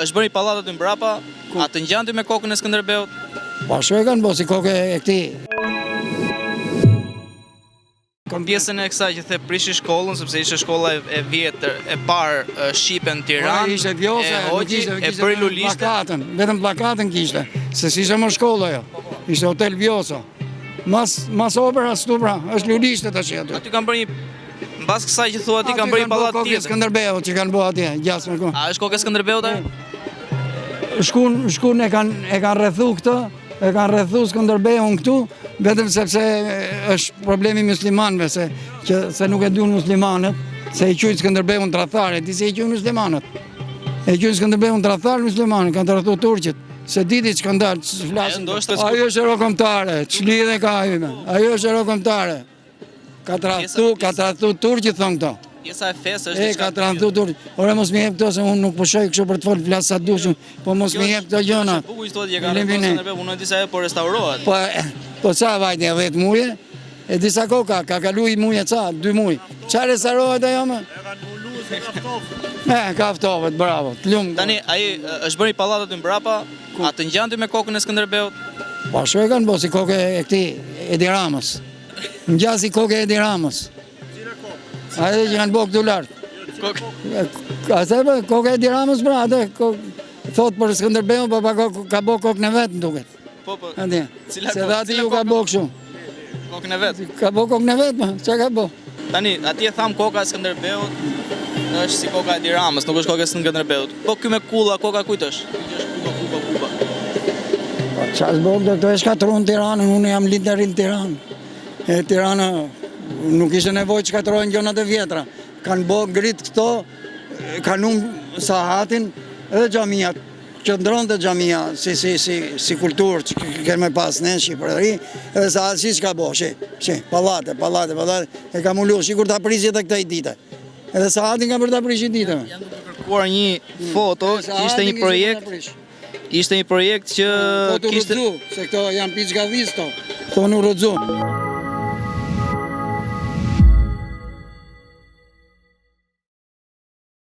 është bërë një pallat aty mbrapa, a të ngjan ty me kokën e Skënderbeut? Po ashtu e kanë bo si kokë e këtij. Për pjesën e kësaj që the prishi shkollën sepse ishte shkolla e vjetër e parë shqipe në Tiranë. Ishte Vjosa, e hoqi, e bëri lulishte. Pllakatën, vetëm pllakatën kishte, se s'ishte më shkollë ajo. Po, po. Ishte hotel Vjosa. Mas mas operas këtu pra, është lulishte tash aty. Aty kanë bërë një mbas kësaj që thua ti kanë bërë një pallat tjetër. Skënderbeut që kanë bërë atje, gjasme ku. A është kokë e Skënderbeut ajo? Shkun, shkun e kanë e kanë rrethu këtë, E kanë rrethu Skënderbeun këtu, vetëm sepse është problemi muslimanëve, se, që, se nuk e duan muslimanët, se e quajnë Skënderbeun tradhtar, e di si e quajnë muslimanët. E quajnë Skënderbeun tradhtar muslimanët, kanë tradhtu turqit, s'e di ti ç'kanë dalë, ç'flasin. Ajo është hero kombëtare, ç'lidhje ka ajo me? Ajo është hero kombëtare. Ka tradhtu, ka tradhtu turqit thonë këto. Pjesa e fesë është E ka tradhtu turqit. Ore mos më jep këto se unë nuk pushoj kështu për të fol flas sa dush, po mos më jep këto gjëna. Është bukur që thotë që ka rrethuar Skënderbeu, punoi disa herë po restaurohet. Po po sa vajti 10 muaj? E disa kohë ka, ka kalu i muaj e ca, dy muaj. Ça restaurohet ajo më? E kanë mbulu se ka ftoftë. E, ka ftoftë, bravo. Të lumtë. Tani ai është bërë një pallat aty mbrapa, a të ngjan ty me kokën e Skënderbeut? Po ashtu e kanë bo si kokë e këtij Edi Ramës. Ngjan si kokë e Edi Ramës. Cila kokë? Ajo që kanë bo këtu lart. Kokë. Atë po kokë e Edi Ramës pra, atë thot për Skënderbeun, po pa ka bo kokën e vet, më duket. Po po. Atë. Se dhe aty ju ka bo kështu. Kokën e vet. Ka bo kokën e vet, po. Çka ka bo? Tani, atje tham koka e Skënderbeut është si koka e Edi Ramës, nuk është koka e Skënderbeut. Po ky me kulla, koka kujt është? Ky që është kulla, kulla, kulla. Po ça s'bo, këto e shkatërruan Tiranën, unë jam lind në Tiranë. E Tirana nuk ishte nevojë të shkatërrohen gjonat e vjetra. Kanë bo ngrit këto, kanë humb sahatin edhe xhamiat. Qëndronte xhamia si si si si kulturë që kemi pas ne në Shqipëri, edhe sahati si çka bo, shi, shi, pallate, pallate, pallate, e ka mulu, sikur ta prishë edhe këtë ditë. Edhe sahatin ka për ta prishë ditë. Jam duke kërkuar një foto, që ishte një projekt, ishte një projekt që po, kishte... Se këto janë piç gadhisto, thonë u rrëzu.